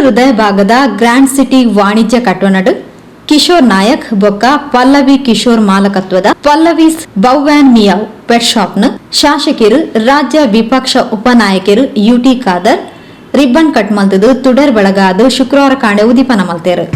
ಹೃದಯ ಭಾಗದ grand city ವಾಣಿಜ್ಯ ಕಟ್ಟೋಣಡ್ ಕಿಶೋರ್ ನಾಯಕ್ ಬೊಕ್ಕ ಪಲ್ಲವಿ Kishore ಮಾಲಕತ್ವದ Pallavi's bow and meow pet ಶಾಪ್ನ ಶಾಸಕರು, ರಾಜ್ಯ ವಿಪಕ್ಷ ಉಪನಾಯಕರು ಯುಟಿ ಖಾದರ್ ರಿಬ್ಬನ್ ಕಟ್ ಮಲ್ತದು ತುಡರ್ ಬೆಳಗಾದು ಶುಕ್ರವಾರ ಕಾಂಡೆ ಉದೀಪನ ಮಲ್ತೇರು.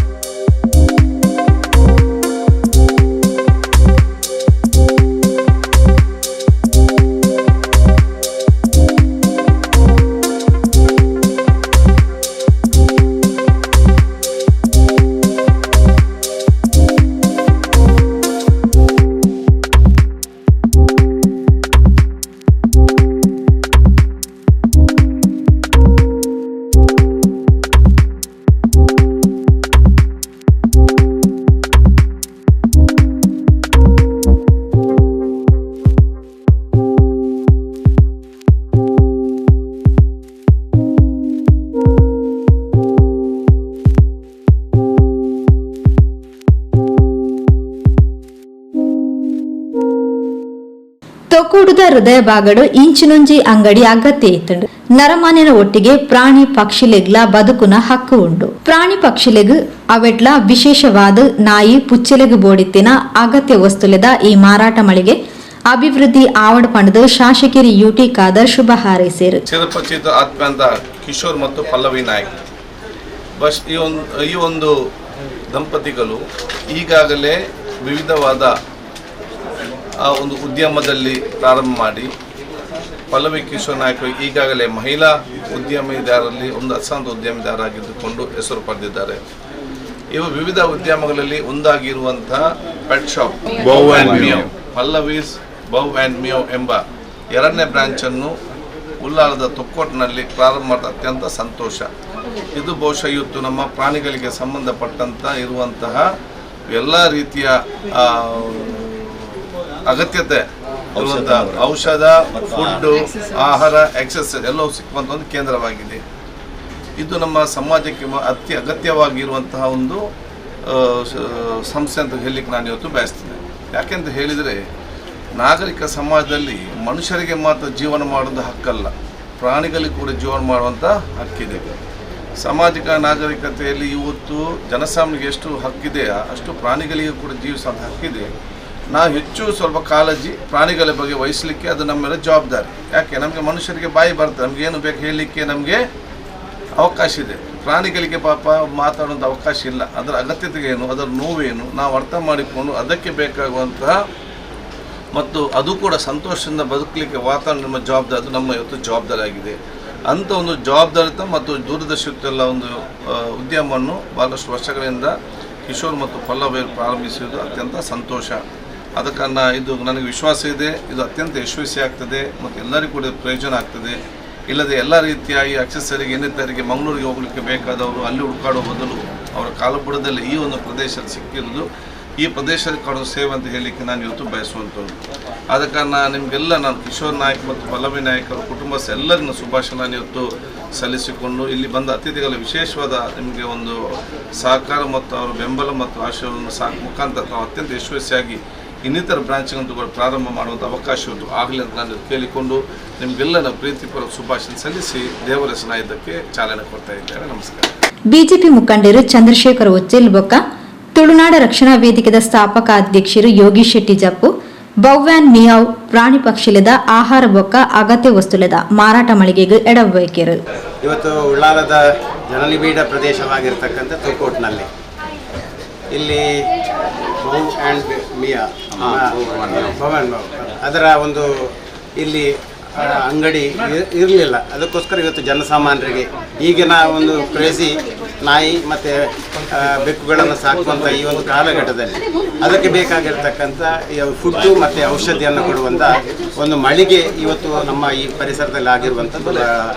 ತೊಕ್ಕೂಡುದ ಹೃದಯ ಭಾಗಡು ಇಂಚಿನೊಂಜಿ ಅಂಗಡಿ ಅಗತ್ಯ ಇತ್ತುಂಡು. ನರಮಾನ್ಯನ ಒಟ್ಟಿಗೆ ಪ್ರಾಣಿ ಪಕ್ಷಿಲೆಗ್ಲ ಬದುಕುನ ಹಕ್ಕು ಉಂಡು. ಪ್ರಾಣಿ ಪಕ್ಷಿಲೆಗ್ ಅವೆಟ್ಲ ವಿಶೇಷವಾದ ನಾಯಿ ಪುಚ್ಚೆಲೆಗ್ ಬೋಡಿತ್ತಿನ ಅಗತ್ಯ ವಸ್ತುಲೆದ ಈ ಮಾರಾಟ ಮಳಿಗೆ ಅಭಿವೃದ್ಧಿ ಆವಡ್ ಪಂಡದು ಶಾಸಕಿರಿ ಯುಟಿ ಖಾದರ್ ಶುಭ ಹಾರೈಸಿರು. ಚಿರಪರಿಚಿತ ಆತ್ಮೀಯ ಕಿಶೋರ್ ಮತ್ತು ಪಲ್ಲವಿ ನಾಯ್ಕ್ ಬಸ್ ಈ ಒಂದು ದಂಪತಿಗಳು ಈಗಾಗಲೇ ವಿವಿಧವಾದ ಆ ಒಂದು ಉದ್ಯಮದಲ್ಲಿ ಪ್ರಾರಂಭ ಮಾಡಿ, ಪಲ್ಲವಿ ಕಿಶೋರ್ ನಾಯ್ಕ ಈಗಾಗಲೇ ಮಹಿಳಾ ಉದ್ಯಮಿದಾರರಲ್ಲಿ ಒಂದು ಅಸಂತ ಉದ್ಯಮಿದಾರಾಗಿದ್ದುಕೊಂಡು ಹೆಸರು ಪಡೆದಿದ್ದಾರೆ. ಇವು ವಿವಿಧ ಉದ್ಯಮಗಳಲ್ಲಿ ಒಂದಾಗಿರುವಂತಹ pet shop bow and Miao. Pallavi's bow and Miao ಎಂಬ ಎರಡನೇ ಬ್ರಾಂಚನ್ನು ಉಲ್ಲಾಳದ ತೊಕ್ಕೋಟ್ನಲ್ಲಿ ಪ್ರಾರಂಭ ಮಾಡಿದ ಅತ್ಯಂತ ಸಂತೋಷ. ಇದು ಬಹುಶಃ ಇವತ್ತು ನಮ್ಮ ಪ್ರಾಣಿಗಳಿಗೆ ಸಂಬಂಧಪಟ್ಟಂಥ ಇರುವಂತಹ ಎಲ್ಲ ರೀತಿಯ ಅಗತ್ಯತೆ ಇರುವಂತಹ ಔಷಧ, ಫುಡ್ಡು, ಆಹಾರ, ಎಕ್ಸಸೈಸ್ ಎಲ್ಲವೂ ಸಿಕ್ಕುವಂಥ ಒಂದು ಕೇಂದ್ರವಾಗಿದೆ. ಇದು ನಮ್ಮ ಸಮಾಜಕ್ಕೆ ಅತಿ ಅಗತ್ಯವಾಗಿರುವಂತಹ ಒಂದು ಸಂಸ್ಥೆ ಅಂತ ಹೇಳಲಿಕ್ಕೆ ನಾನು ಇವತ್ತು ಬಯಸ್ತೇನೆ. ಯಾಕೆಂತ ಹೇಳಿದರೆ, ನಾಗರಿಕ ಸಮಾಜದಲ್ಲಿ ಮನುಷ್ಯರಿಗೆ ಮಾತ್ರ ಜೀವನ ಮಾಡೋದು ಹಕ್ಕಲ್ಲ, ಪ್ರಾಣಿಗಳಿಗೆ ಕೂಡ ಜೀವನ ಮಾಡುವಂಥ ಹಕ್ಕಿದೆ. ಸಾಮಾಜಿಕ ನಾಗರಿಕತೆಯಲ್ಲಿ ಇವತ್ತು ಜನಸಾಮಾನ್ಯರಿಗೆ ಎಷ್ಟು ಹಕ್ಕಿದೆಯೋ ಅಷ್ಟು ಪ್ರಾಣಿಗಳಿಗೂ ಕೂಡ ಜೀವಿಸುವಂಥ ಹಕ್ಕಿದೆ. ನಾವು ಹೆಚ್ಚು ಸ್ವಲ್ಪ ಕಾಳಜಿ ಪ್ರಾಣಿಗಳ ಬಗ್ಗೆ ವಹಿಸಲಿಕ್ಕೆ ಅದು ನಮ್ಮ ಮೇಲೆ ಜವಾಬ್ದಾರಿ. ಯಾಕೆ, ನಮಗೆ ಮನುಷ್ಯರಿಗೆ ಬಾಯಿ ಬರ್ತದೆ, ನಮ್ಗೆ ಏನು ಬೇಕು ಹೇಳಲಿಕ್ಕೆ ನಮಗೆ ಅವಕಾಶ ಇದೆ. ಪ್ರಾಣಿಗಳಿಗೆ ಪಾಪ ಮಾತಾಡುವಂಥ ಅವಕಾಶ ಇಲ್ಲ. ಅದರ ಅಗತ್ಯತೆ ಏನು, ಅದರ ನೋವೇನು ನಾವು ಅರ್ಥ ಮಾಡಿಕೊಂಡು ಅದಕ್ಕೆ ಬೇಕಾಗುವಂತಹ ಮತ್ತು ಅದು ಕೂಡ ಸಂತೋಷದಿಂದ ಬದುಕಲಿಕ್ಕೆ ವಾತಾವರಣ ನಮ್ಮ ಜವಾಬ್ದಾರಿ, ಅದು ನಮ್ಮ ಇವತ್ತು ಜವಾಬ್ದಾರಿ ಆಗಿದೆ. ಅಂಥ ಒಂದು ಜವಾಬ್ದಾರಿತ ಮತ್ತು ದೂರದರ್ಶಿತ್ವ ಒಂದು ಉದ್ಯಮವನ್ನು ಭಾಳಷ್ಟು ವರ್ಷಗಳಿಂದ ಕಿಶೋರ್ ಮತ್ತು ಪಲ್ಲವಿಯರು ಪ್ರಾರಂಭಿಸುವುದು ಅತ್ಯಂತ ಸಂತೋಷ. ಆದ ಕಾರಣ ಇದು ನನಗೆ ವಿಶ್ವಾಸ ಇದೆ, ಇದು ಅತ್ಯಂತ ಯಶಸ್ವಿ ಆಗ್ತದೆ ಮತ್ತು ಎಲ್ಲರಿಗೂ ಕೂಡ ಪ್ರಯೋಜನ ಆಗ್ತದೆ. ಇಲ್ಲದೆ ಎಲ್ಲ ರೀತಿಯ ಈ ಅಕ್ಸೆಸರಿಗೆ ಇನ್ನಿತರಿಗೆ ಮಂಗಳೂರಿಗೆ ಹೋಗಲಿಕ್ಕೆ ಬೇಕಾದವರು ಅಲ್ಲಿ ಹುಡುಕಾಡುವ ಬದಲು ಅವರ ಕಾಲಬುಡದಲ್ಲಿ ಈ ಒಂದು ಪ್ರದೇಶದಲ್ಲಿ ಸಿಕ್ಕಿರೋದು ಈ ಪ್ರದೇಶದಲ್ಲಿ ಕಾಣುವ ಸೇವೆ ಅಂತ ಹೇಳಲಿಕ್ಕೆ ನಾನು ಇವತ್ತು ಬಯಸುವಂಥದ್ದು. ಆದ ಕಾರಣ ನಿಮಗೆಲ್ಲ ನಾನು ಕಿಶೋರ್ ನಾಯಕ್ ಮತ್ತು ಪಲ್ಲವಿ ನಾಯಕ್ ಅವರ ಕುಟುಂಬ ಎಲ್ಲರಿಗೂ ಶುಭಾಶಯ ನಾನು ಇವತ್ತು ಸಲ್ಲಿಸಿಕೊಂಡು, ಇಲ್ಲಿ ಬಂದ ಅತಿಥಿಗಳ ವಿಶೇಷವಾದ ನಿಮಗೆ ಒಂದು ಸಹಕಾರ ಮತ್ತು ಅವರ ಬೆಂಬಲ ಮತ್ತು ಆಶಯವನ್ನು ಸಹ ಮುಖಾಂತರ ತಾವು ಅತ್ಯಂತ ಯಶಸ್ವಿಯಾಗಿ ಇನ್ನಿತರ ಬ್ರಾಂಚ್ಗಳಂತೂ ಕೂಡ ಪ್ರಾರಂಭ ಮಾಡುವಂಥ ಅವಕಾಶ ಇವತ್ತು ಆಗಲಿ ಅಂತ ನಾನು ಕೇಳಿಕೊಂಡು, ನಿಮಗೆಲ್ಲ ನಾನು ಪ್ರೀತಿಪೂರ್ವಕ ಶುಭಾಶಯ ಸಲ್ಲಿಸಿ ದೇವರ ಹೆಸರಿನ ಇದಕ್ಕೆ ಚಾಲನೆ ಕೊಡ್ತಾ ಇದ್ದೇನೆ. ನಮಸ್ಕಾರ. ಬಿಜೆಪಿ ಮುಖಂಡರು ಚಂದ್ರಶೇಖರ್ ಉಚ್ಚಿಲ್ ಬೊಕ್ಕ ತುಳುನಾಡ ರಕ್ಷಣಾ ವೇದಿಕೆದ ಸ್ಥಾಪಕ ಅಧ್ಯಕ್ಷರು ಯೋಗೀಶ್ ಶೆಟ್ಟಿ ಜಪ್ಪು ಬೌವ್ಯಾನ್ ಮಿಯಾವ್ ಪ್ರಾಣಿ ಪಕ್ಷಿಲೆದ ಆಹಾರ ಬೊಕ್ಕ ಅಗತ್ಯ ವಸ್ತುಲೆದ ಮಾರಾಟ ಮಳಿಗೆಗೆ ಎಡವಬೇಕಿರು. ಇವತ್ತು ಉಳ್ಳಾಲದ ಜನನಿಬಿಡ ಪ್ರದೇಶವಾಗಿರ್ತಕ್ಕಂಥ ತೊಕ್ಕೋಟ್ನಲ್ಲಿ ಇಲ್ಲಿ ಬೌ ಆ್ಯಂಡ್ ಮಿಯಾ, ಬೌ ಆ್ಯಂಡ್ ಮೌ ಅದರ ಒಂದು ಇಲ್ಲಿ ಅಂಗಡಿ ಇರಲಿಲ್ಲ. ಅದಕ್ಕೋಸ್ಕರ ಇವತ್ತು ಜನಸಾಮಾನ್ಯರಿಗೆ ಈಗಿನ ಒಂದು ಕ್ರೇಜಿ ನಾಯಿ ಮತ್ತು ಬೆಕ್ಕುಗಳನ್ನು ಸಾಕುವಂಥ ಈ ಒಂದು ಕಾಲಘಟ್ಟದಲ್ಲಿ ಅದಕ್ಕೆ ಬೇಕಾಗಿರ್ತಕ್ಕಂಥ ಈ ಫುಡ್ಡು ಮತ್ತು ಔಷಧಿಯನ್ನು ಕೊಡುವಂಥ ಒಂದು ಮಳಿಗೆ ಇವತ್ತು ನಮ್ಮ ಈ ಪರಿಸರದಲ್ಲಿ ಆಗಿರುವಂಥದ್ದು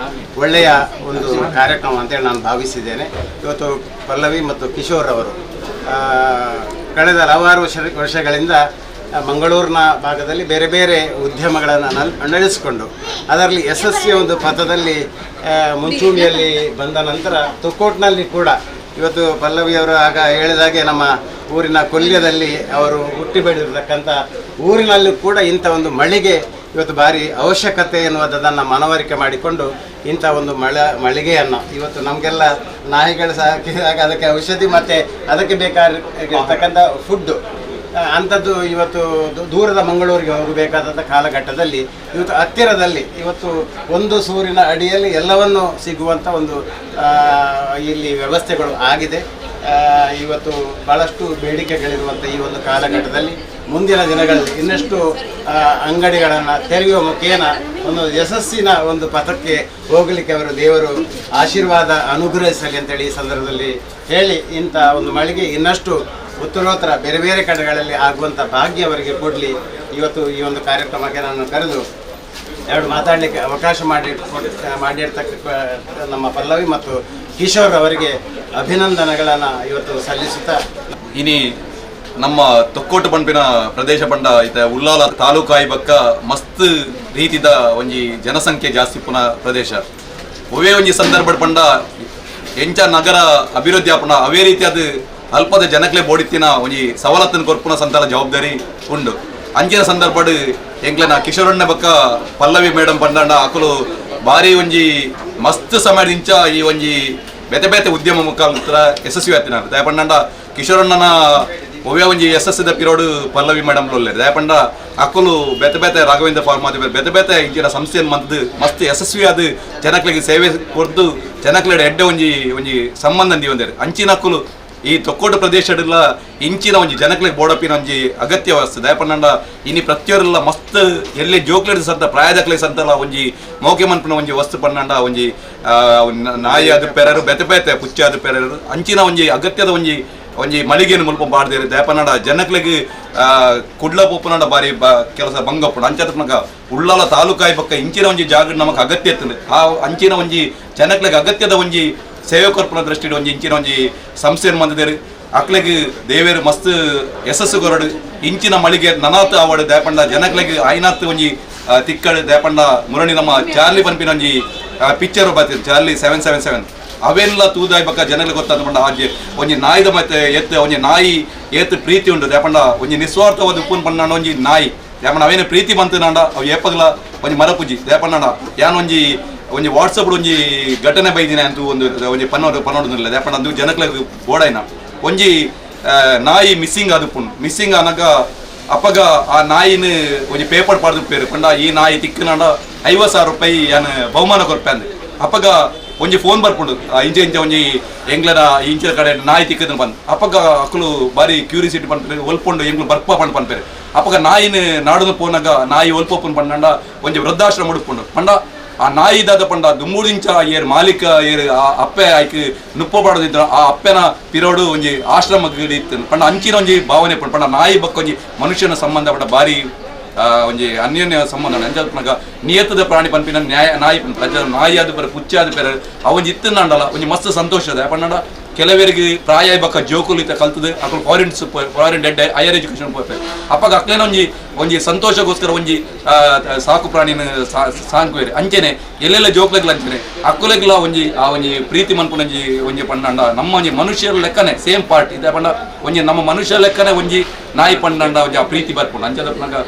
ಒಳ್ಳೆಯ ಒಂದು ಕಾರ್ಯಕ್ರಮ ಅಂತೇಳಿ ನಾನು ಭಾವಿಸಿದ್ದೇನೆ. ಇವತ್ತು ಪಲ್ಲವಿ ಮತ್ತು ಕಿಶೋರ್ ಅವರು ಕಳೆದ ಹಲವಾರು ವರ್ಷಗಳಿಂದ ಮಂಗಳೂರಿನ ಭಾಗದಲ್ಲಿ ಬೇರೆ ಬೇರೆ ಉದ್ಯಮಗಳನ್ನು ನಡೆಸಿಕೊಂಡು ಅದರಲ್ಲಿ ಯಶಸ್ವಿಯ ಒಂದು ಪಥದಲ್ಲಿ ಮುಂಚೂಣಿಯಲ್ಲಿ ಬಂದ ನಂತರ ತೊಕ್ಕೋಟ್ನಲ್ಲಿ ಕೂಡ ಇವತ್ತು ಪಲ್ಲವಿಯವರು ಆಗ ಹೇಳಿದಾಗೆ ನಮ್ಮ ಊರಿನ ಕೊಲ್ಯದಲ್ಲಿ ಅವರು ಹುಟ್ಟಿ ಬೆಳೆದಿರ್ತಕ್ಕಂಥ ಊರಿನಲ್ಲೂ ಕೂಡ ಇಂಥ ಒಂದು ಮಳಿಗೆ ಇವತ್ತು ಭಾರಿ ಅವಶ್ಯಕತೆ ಎನ್ನುವುದನ್ನು ಮನವರಿಕೆ ಮಾಡಿಕೊಂಡು ಇಂಥ ಒಂದು ಮಳಿಗೆಯನ್ನು ಇವತ್ತು ನಮಗೆಲ್ಲ ನಾಯಿಗಳು ಸಾಕಿದಾಗ ಅದಕ್ಕೆ ಔಷಧಿ ಮತ್ತು ಅದಕ್ಕೆ ಬೇಕಾಗಿರ್ತಕ್ಕಂಥ ಫುಡ್ಡು ಅಂಥದ್ದು ಇವತ್ತು ದೂರದ ಮಂಗಳೂರಿಗೆ ಹೋಗಬೇಕಾದಂಥ ಕಾಲಘಟ್ಟದಲ್ಲಿ ಇವತ್ತು ಹತ್ತಿರದಲ್ಲಿ ಇವತ್ತು ಒಂದು ಸೂರಿನ ಅಡಿಯಲ್ಲಿ ಎಲ್ಲವನ್ನು ಸಿಗುವಂಥ ಒಂದು ಇಲ್ಲಿ ವ್ಯವಸ್ಥೆಗಳು ಆಗಿದೆ. ಇವತ್ತು ಭಾಳಷ್ಟು ಬೇಡಿಕೆಗಳಿರುವಂಥ ಈ ಒಂದು ಕಾಲಘಟ್ಟದಲ್ಲಿ ಮುಂದಿನ ದಿನಗಳಲ್ಲಿ ಇನ್ನಷ್ಟು ಅಂಗಡಿಗಳನ್ನು ತೆರೆಯುವ ಮುಖೇನ ಒಂದು ಯಶಸ್ಸಿನ ಒಂದು ಪಥಕ್ಕೆ ಹೋಗಲಿಕ್ಕೆ ಅವರು ದೇವರು ಆಶೀರ್ವಾದ ಅನುಗ್ರಹಿಸಲಿ ಅಂತೇಳಿ ಈ ಸಂದರ್ಭದಲ್ಲಿ ಹೇಳಿ, ಇಂಥ ಒಂದು ಮಳಿಗೆ ಇನ್ನಷ್ಟು ಉತ್ತರೋತ್ತರ ಬೇರೆ ಬೇರೆ ಕಡೆಗಳಲ್ಲಿ ಆಗುವಂಥ ಭಾಗ್ಯ ಅವರಿಗೆ ಕೊಡಲಿ. ಇವತ್ತು ಈ ಒಂದು ಕಾರ್ಯಕ್ರಮಕ್ಕೆ ನಾನು ಕರೆದು ಎರಡು ಮಾತಾಡಲಿಕ್ಕೆ ಅವಕಾಶ ಮಾಡಿರ್ತಕ್ಕ ನಮ್ಮ ಪಲ್ಲವಿ ಮತ್ತು ಕಿಶೋರ್ ಅವರಿಗೆ ಅಭಿನಂದನೆಗಳನ್ನು ಇವತ್ತು ಸಲ್ಲಿಸುತ್ತಾ, ಇನಿ ನಮ್ಮ ತೊಕ್ಕೋಟು ಪನ್ಪಿನ ಪ್ರದೇಶ ಪಂಡ ಇತ ಉಲ್ಲಾಲ ತಾಲೂಕಾಯಿ ಬಕ್ಕ ಮಸ್ತ್ ರೀತಿದ ಒಂಜಿ ಜನಸಂಖ್ಯೆ ಜಾಸ್ತಿ ಪುನ ಪ್ರದೇಶ. ಒವೇ ಒಂಜಿ ಸಂದರ್ಭ ಪಂಡ ಎಂಚ ನಗರ ಅಭಿವೃದ್ಧಿ ಆಪುನ ಅವೇ ರೀತಿ ಅದು ಅಲ್ಪದ ಜನಕ್ಲೆ ಬೋಡಿತ್ತಿನ ಒಂಜಿ ಸವಲತ್ತನ್ನು ಕೊರ್ಪುನ ಸಂತಾಲ ಜವಾಬ್ದಾರಿ ಉಂಡು. ಅಂಚಿನ ಸಂದರ್ಭಡ್ ಎಂಕ್ಲೆನ ಕಿಶೋರಣ್ಣ ಬಕ್ಕ ಪಲ್ಲವಿ ಮೇಡಮ್ ಪಂಡಂಡ ಅಕುಲು ಬಾರಿ ಒಂಜಿ ಮಸ್ತ್ ಸಮಯದಿಂಚ ಈ ಒಂಜಿ ಬೇತೆ ಬೇತೆ ಉದ್ಯಮ ಮುಖಾಂತರ ಯಶಸ್ವಿ ಆತಿನ. ದಯಪಂಡ ಕಿಶೋರಣ್ಣನ ಒವ್ವೆ ಒಂಜಿ ಯಶಸ್ಸಿದ ಪಿರೋಡು ಪಲ್ಲವಿ ಮೇಡಮ್ ಲೊಲ್ಲೆರ್. ದಯಪಂಡ ಅಕುಲು ಬೇತೆ ಬೇತೆ ರಾಘವೇಂದ್ರ ಫಾರ್ಮ್ ಆದ ಬೇತೆ ಬೇತೆ ಇಂಚಿನ ಸಂಸ್ಥೆಯನ್ನು ಮಂತದ್ದು ಮಸ್ತ್ ಯಶಸ್ವಿ ಆದ ಜನಕ್ಲೆಗ್ ಸೇವೆ ಕೊರ್ದು ಜನಕ್ಲೆಡ್ ಎಡ್ಡೆ ಒಂಜಿ ಒಂಜಿ ಸಂಬಂಧ ದೀವೊಂದೆರ್. ಅಂಚಿನ ಅಕುಲು ಈ ತೊಕ್ಕೋಟು ಪ್ರದೇಶಡಿಲ್ಲ ಇಂಚಿನ ಒಂಜಿ ಜನಕ್ಲೆಗ್ ಬೋಡಪಿನ ಒಂಜಿ ಅಗತ್ಯ ವಸ್ತು. ದಯಪಂಡ ಇನಿ ಪ್ರತಿಯೊರೆಲ್ಲ ಮಸ್ತ್ ಎಲ್ಲೆ ಜೋಕ್ಲೆಡ್ ಸಂತ ಪ್ರಾಯದಕ್ಲೆ ಸಂತಲ ಒಂಜಿ ಮೋಕೆ ಮನ್ಪುನ ಒಂಜಿ ವಸ್ತು ಪನ್ನಂಡ ಒಂಜಿ ನಾಯಿ ಅದು ಪೆರರು ಬೇತೆ ಬೇತೆ ಪುಚ್ಚೆ ಅದು ಪೆರರು ಅಂಚಿನ ಒಂಜಿ ಅಗತ್ಯದ ಒಂಜಿ ಒಂಜಿ ಮಳಿಗೆಯನ್ನು ಮುಲ್ಪ ಪಾಡ್ದೇರು. ದಯಪನ್ನಡ ಜನಕ್ಲೆಗ್ ಕುಡ್ಲ ಪೋಪುನಂಡ ಬಾರಿ ಕೆಲಸ ಬಂಗಪ್ಪುಂಡು. ಅಂಚಾತನಕ ಉಳ್ಳಾಲ ತಾಲೂಕಾಯಿ ಬಕ್ಕ ಇಂಚಿನ ಒಂಜಿ ಜಾಗ ನಮಕ್ ಅಗತ್ಯ ಇತ್ತುಂಡು. ಆ ಅಂಚಿನ ಒಂಜಿ ಜನಕ್ಲೆಗ್ ಅಗತ್ಯದ ಒಂಜಿ ಸೇವೆ ಕೊರ್ಪುನ ದೃಷ್ಟಿಡ್ ಒಂಜಿ ಇಂಚಿನ ಒಂಜಿ ಸಂಸ್ಥೆಯನ್ನು ಮಂದಿದೇರು. ಅಕ್ಲೆಗ್ ದೇವೇರು ಮಸ್ತ್ ಯಶಸ್ಸು ಕೊರಡು ಇಂಚಿನ ಮಳಿಗೆ ನನಾತ್ ಆವಡು. ದಯಪಂಡ ಜನಕ್ಲೆಗ್ ಆಯ್ನಾತ್ ಒಂಜಿ ತಿಕ್ಕಡು. ದಯಪಂಡ ಮುರಣಿ ನಮ್ಮ ಚಾರ್ಲಿ ಪನ್ಪಿನ ಒಂಜಿ ಪಿಕ್ಚರ್ ಬತ್ತಿತ್ತು, ಚಾರ್ಲಿ 777, ಅವೆಲ್ಲ ತೂದಾಯ್ ಬಕ್ಕ ಜನಗಳಿಗೆ ಗೊತ್ತಾದ ಪಂಡ ಆಜೆ ಒಂಜಿ ನಾಯಿದ ಮತ್ತೆ ಎತ್ತು ಒಂಜಿ ನಾಯಿ ಏತ್ ಪ್ರೀತಿ ಉಂಡು. ದಯಪಂಡ ಒಂಜಿ ನಿಸ್ವಾರ್ಥವಾದ ಉಪ್ಪುನ್ ಪಂಡ ಒಂಜಿ ನಾಯಿ. ದಯಪಂಡ ಅವೇನು ಪ್ರೀತಿ ಬಂತು ನಾಂಡ ಅವು ಏಪಗಲ ಒಂಜಿ ಮರಪುಜಿ. ದಯಪಂಡ ಯಾನ್ ಒಂಜಿ ಒಂಜಿ ವಾಟ್ಸಪ್ ಒಂಜಿ ಘಟನೆ ಬೈದಿನ ಅಂತ ಒಂದು ಒಂಜಿ ಪನ್ನೋಡು ಪನ್ನೋಡುದಿಲ್ಲ. ದಯಪಂಡ ಅಂದು ಜನಕ್ಲೆಗ್ ಬೋಡಾಯ್ನ ಒಂಜಿ ನಾಯಿ ಮಿಸ್ಸಿಂಗ್ ಆದುಪ್ಪುಂಡು. ಮಿಸ್ಸಿಂಗ್ ಆನಗ ಅಪ್ಪಗ ಆ ನಾಯಿನ ಒಂಜಿ ಪೇಪರ್ ಪಾಡ್ದು ಪೇರು ಪಂಡ ಈ ನಾಯಿ ತಿಕ್ಕನಾಂಡ 50,000 ರೂಪಾಯಿ ಯಾನ್ ಬಹುಮಾನ ಕೊರ್ಪೆ ಅಂದ್. ಅಪ್ಪಗ ಒಂಜಿ ಫೋನ್ ಬರ್ಪುಂಡು, ಇಂಚ ಇಂಚ ಒಂಜಿ ಎಂಗ್ಲನ ಇಂಚಿನ ಕಡೆ ನಾಯಿ ತಿಕ್ಕದ ಬಂದ್. ಅಪ್ಪಗ ಅಕುಲು ಬಾರಿ ಕ್ಯೂರಿಸಿಟಿ ಪನ್ಪೇರು, ಒಲ್ಪೊಂಡು ಎಂಗ್ಲು ಬರ್ಪ ಪಂಡ್ ಪನ್ಪೇರು. ಅಪ್ಪಗ ನಾಯಿನ ನಾಡುನ ಪೋನಾಗ ನಾಯಿ ಒಲ್ಪೊಪ್ಪುನ್ ಪಂಡ ಒಂಜಿ ವೃದ್ಧಾಶ್ರಮ ಉಡುಪುಂಡು. ಪಂಡ ಆ ನಾಯಿ ದಾದ ಪಂಡ ದುಮ್ಮೂರಿಂಚ ಏರ್ ಮಾಲೀಕ ಏರ್ ಆ ಅಪ್ಪೆ ಐಕ್ ನುಪ್ಪು ಪಾಡೋದಿದ್ರು ಆ ಅಪ್ಪೆನ ಪಿರೋಡು ಒಂಜಿ ಆಶ್ರಮ ಇತ್ತು. ಪಂಡ ಅಂಚಿನ ಒಂಜಿ ಭಾವನೆ ಪಂಡ ಪಂಡ ನಾಯಿ ಬಕ್ಕ ಒಂಜಿ ಮನುಷ್ಯನ ಸಂಬಂಧ ಪಂಡ ಬಾರಿ ಒಂಜಿ ಅನ್ಯೋನ್ಯ ಸಂಬಂಧ. ಅಂಚ ನಿಯತದ ಪ್ರಾಣಿ ಪನ್ಪಿನ ನ್ಯಾಯ ನಾಯಿ ಪನ್ಪ. ಅಂಚ ನಾಯಿ ಆದ ಪರ ಪುಚ್ಚೆ ಆದ ಪೆರ ಅವ ಒಂಜಿ ಇತ್ತಂಡಲ್ಲ ಒಂಜಿ ಮಸ್ತ್ ಸಂತೋಷ ಅದ. ಪಂಡ ಕೆಲವರಿಗೆ ಪ್ರಾಯ ಬಕ್ಕ ಜೋಕುಲು ಇತ್ತ ಕಲ್ತದೆ ಅಕುಲು foreign foreign dead higher education ಪೋಪೆ. ಅಪ್ಪಗ ಅಕ್ಲೇನ ಒಂಜಿ ಒಂಜಿ ಸಂತೋಷಕ್ಕೋಸ್ಕರ ಒಂಜಿ ಸಾಕು ಪ್ರಾಣಿನ ಸಾಂಕುವೇರು. ಅಂಚೆನೆ ಎಲ್ಲೆಲ್ಲ ಜೋಕ್ಲೆಗ್ಲ ಅಂಚೆನೆ ಅಕ್ಕುಲೆಗ್ಲ ಒಂಜಿ ಆ ಒಂಜಿ ಪ್ರೀತಿ ಮನ್ಪುನ ಒಂಜಿ ಒಂಜಿ ಪಂಡಂಡ ನಮ್ಮ ಒಂಜಿ ಮನುಷ್ಯರ ಲೆಕ್ಕನೆ ಸೇಮ್ ಪಾರ್ಟ್ ಇದೆ. ಪಂಡ ಒಂಜಿ ನಮ್ಮ ಮನುಷ್ಯ ಲೆಕ್ಕನೆ ಒಂಜಿ ನಾಯಿ ಪಂಡಂಡ ಒಂಜಿ ಆ ಪ್ರೀತಿ ಬರ್ಪುಂಡು. ಅಂಚದ ಪಂಡ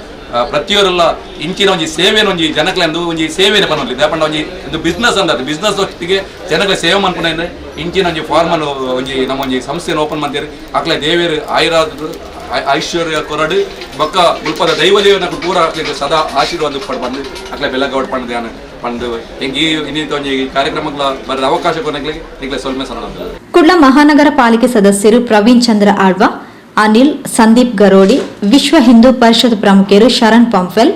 ಪ್ರತಿಯೊರೆಲ್ಲ ಇಂಚಿನ ಒಂಜಿ ಸೇವೆನ ಒಂಜಿ ಜನಕ್ಲೆಂದು ಒಂಜಿ ಸೇವೆನ ಪನೊಲಿ. ಪಂಡ ಒಂಜಿ ಒಂದು ಬಿಸ್ನೆಸ್ ಅಂದ ಬಿಸ್ನೆಸ್ ಒಟ್ಟಿಗೆ ಜನಕ್ಲೆ ಸೇವೆ ಮನ್ಪುನ ಅಂದ್ರೆ ಇಂಚಿನ ಒಂಜಿ ಫಾರ್ಮಲ್ ಒಂಜಿ ನಮ್ಮ ಒಂಜಿ ಸಂಸ್ಥೆನ ಓಪನ್ ಮಾಡ್ತೀರಿ. ಅಕ್ಲೆ ದೇವೇರು ಆಯುರಾದ್ರು ಐಶ್ವರ್ಯ ಕೊರಡು ಬೊಕ್ಕ ಮುಲ್ಪದ ದೈವ ದೇವನ ಪೂರ ಅಕ್ಲೆಗ್ ಸದಾ ಆಶೀರ್ವಾದ ಉಪ್ಪಡ್ ಬಂದು ಅಕ್ಲೆ ಬೆಲಗೌಡ್ ಪಂಡ್ ಧ್ಯಾನ ಪಂದು ಎಂಕ್ ಈ ಇನ್ನಿತ ಒಂಜಿ ಕಾರ್ಯಕ್ರಮಗಳ ಬರದ ಅವಕಾಶ ಕೊನಕ್ಲೆಗ್ ನಿಕ್ಲೆ ಸೊಲ್ಮೆ ಸಂದ. ಕುಡ್ಲ ಮಹಾನಗರ ಪಾಲಿಕೆ ಸದಸ್ಯರು ಪ್ರವೀಣ್ ಚಂದ್ರ ಆಳ್ವ, ಅನಿಲ್, ಸಂದೀಪ್ ಗರೋಡಿ, ವಿಶ್ವ ಹಿಂದೂ ಪರಿಷತ್ ಪ್ರಮುಖರು ಶರಣ್ ಪಂಫೆಲ್,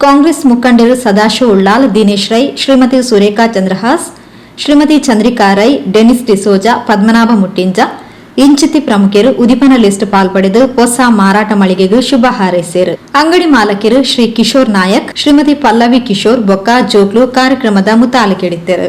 ಕಾಂಗ್ರೆಸ್ ಮುಖಂಡರು ಸದಾಶಿವ ಉಳ್ಳಾಲ್, ದಿನೇಶ್ ರೈ, ಶ್ರೀಮತಿ ಸುರೇಖಾ ಚಂದ್ರಹಾಸ್, ಶ್ರೀಮತಿ ಚಂದ್ರಿಕಾ ರೈ, ಡೆನಿಸ್ ಡಿಸೋಜಾ, ಪದ್ಮನಾಭ ಮುಟ್ಟಿಂಜ ಇಂಚಿತಿ ಪ್ರಮುಖರು ಉದಿಪನ ಲಿಸ್ಟ್ ಪಾಲ್ಪಡೆದು ಹೊಸ ಮಾರಾಟ ಮಳಿಗೆಗೂ ಶುಭ ಹಾರೈಸಿರು. ಅಂಗಡಿ ಮಾಲಕರು ಶ್ರೀ ಕಿಶೋರ್ ನಾಯಕ್, ಶ್ರೀಮತಿ ಪಲ್ಲವಿ ಕಿಶೋರ್ ಬೊಕ್ಕ ಜೋಕ್ಲು ಕಾರ್ಯಕ್ರಮದ ಮುತಾಲಿಕೆಡಿದ್ದರು.